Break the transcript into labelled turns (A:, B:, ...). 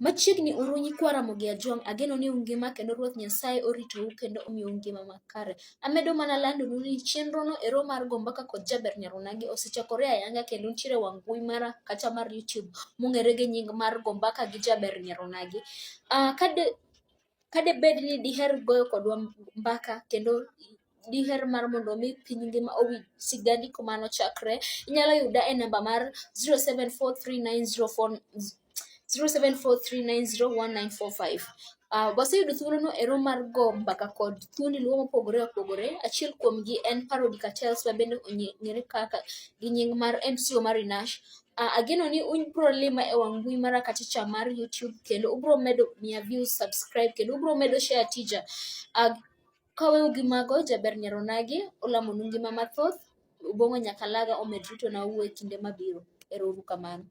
A: Machiegni uru nyikwa Ramogi Ajwang', ageno ni ungima kendo Ruoth Nyasaye oritou kendo omiyou ngima makare. Amedo mana landonu ni chenro no ero mar go mbaka kod Jaber Nyar Onagi osechakore ayanga kendo nitiere wang' mbui mara kata mar YouTube mong'ere gi nying mar go mbaka gi Jaber Nyar Onagi. Kadebed ni diher goyo kodwa mbaka kendo diher mar mondo mi piny ngima owinj sigandi kuma nochakre, inyalo yuda e namba mar 074390 0743901945. Waseyudo thuolono ero mar go mbaka kod thuondi luo mopogore opogore. Achiel kuomgi en Parody Cartels ma bende ong'ere kaka gi nying mar MC Omari Nash. Ageno ni ubro lima e wang' mbui mara kacha cha mar YouTube kendo ubro medo miya views, subscribe kendo ubro medo share tija. Kaweyo gi mago, Jaber Nyar Onagi olamonu ngima mathoth. Obong'o Nyakalaga omed ritona wuo e kinde mabiro. Ero uru kamano.